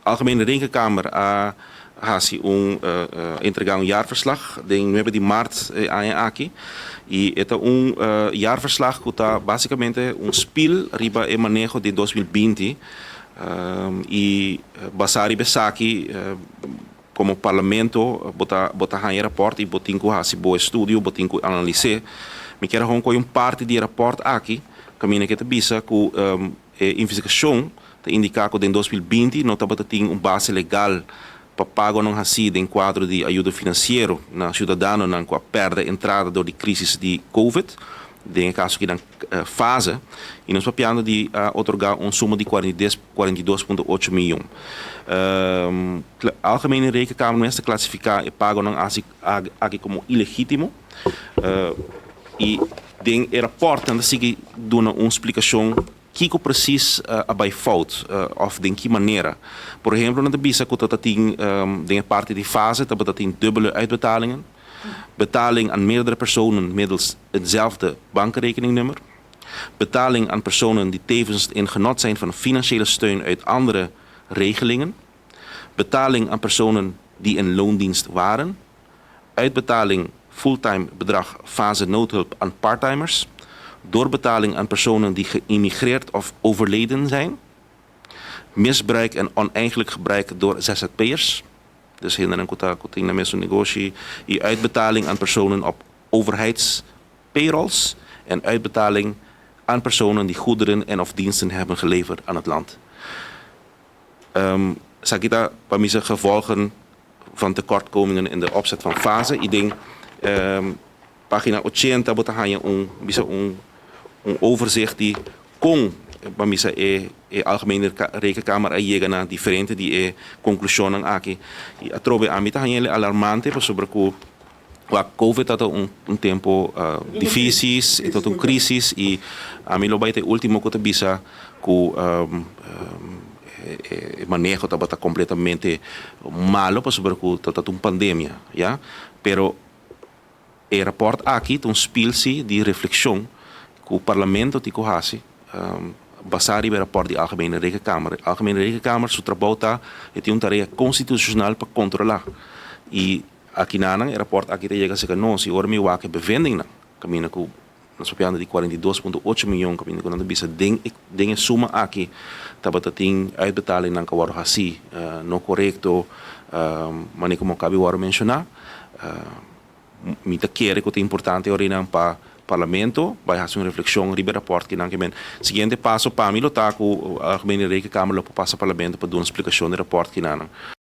Algemene Rekenkamer a hasi un entrega un jaarverslag den 9 di maart aña aki y e ta un jaarverslag cu ta basicamente un spiel riba e maneho di 2020 y basa riba esaki. Como Parlamento bo ta bo ta haña e rapport y bo tin cu haci bo estudio, bo tin cu analis'é. Mi kier a hon coy un parti di e rapport aki caminda cu e ta bisa cu e investigacion ta indica cu den 2020 no tabata tin un base legal pa pagonan haci den cuadro di ayudo financiero na ciudadanonan cu a perde entrada door di crisis di Covid, den e caso aki nan fase, y nos papiando di a otorga un suma di 42,8 miyon. Algemene Rekenkamer mes ta clasifica e pagonan aki como ilegitimo y den e rapport nan ta sigui duna un splicacion kiko precies a bay fout of den ki manera. Por ehemplo, nan ta bisa cu ta tin den e parti di fase tabata tin dubbele uitbetalingen, betaling aan meerdere personen middels hetzelfde bankrekeningnummer, betaling aan personen die tevens in genot zijn van financiële steun uit andere regelingen, betaling aan personen die in loondienst waren, uitbetaling fulltime bedrag fase noodhulp aan parttimers, doorbetaling aan personen die geïmmigreerd of overleden zijn, misbruik en oneigenlijk gebruik door ZZP'ers, dus hendenan ku ta ku tin nan mesun negoshi, i uitbetaling aan personen op overheidspayrolls en uitbetaling aan personen die goederen en of diensten hebben geleverd aan het land. Esaki ta pa mi sa gevolgen van tekortkomingen in de opzet van fase i den pagina 80 bo ta haña un bisa un un overzicht di kon pa misa e e Algemene Rekenkamer a yega na diferente di e konklushonnan aki. I atrobe ami ta haña el alarmante pasobra ku wak Covid ta ta un un tempo difisis, e ta ta un krisis i ami lo bai ta e ultimo ku ta bisa ku e maneho tabata kompletamente malo pasobra ku ta ta un pandemia, ya. Pero e rapòrt aki ta un spilsi di reflekshon ku Parlamento tin ku hasi basá riba e rapòrt di Algemene Rekenkamer. Algemene Rekenkamer su trabou ta e tin un tarea konstitushonal pa kontrolá i akinanan e rapòrt aki ta yega serka nos i ora mi wak e bevindingnan kaminda ku nos papiando di 42,8 miyon kaminda ku nan ta bisa den e den e suma aki tabata tin uitbetalingnan ku a wòrdu hasí no korekto manera ku kabi wòrdu menshoná. Mi ta kere ku ta importante orinan pa Parlamento bai hasi un reflekshon riba e rapòrt kinan ke men. Siguiente paso pa mi lo ta ku Algemene Rekenkamer lo por pasa Parlamento pa duna splikashon di rapòrt kinanan.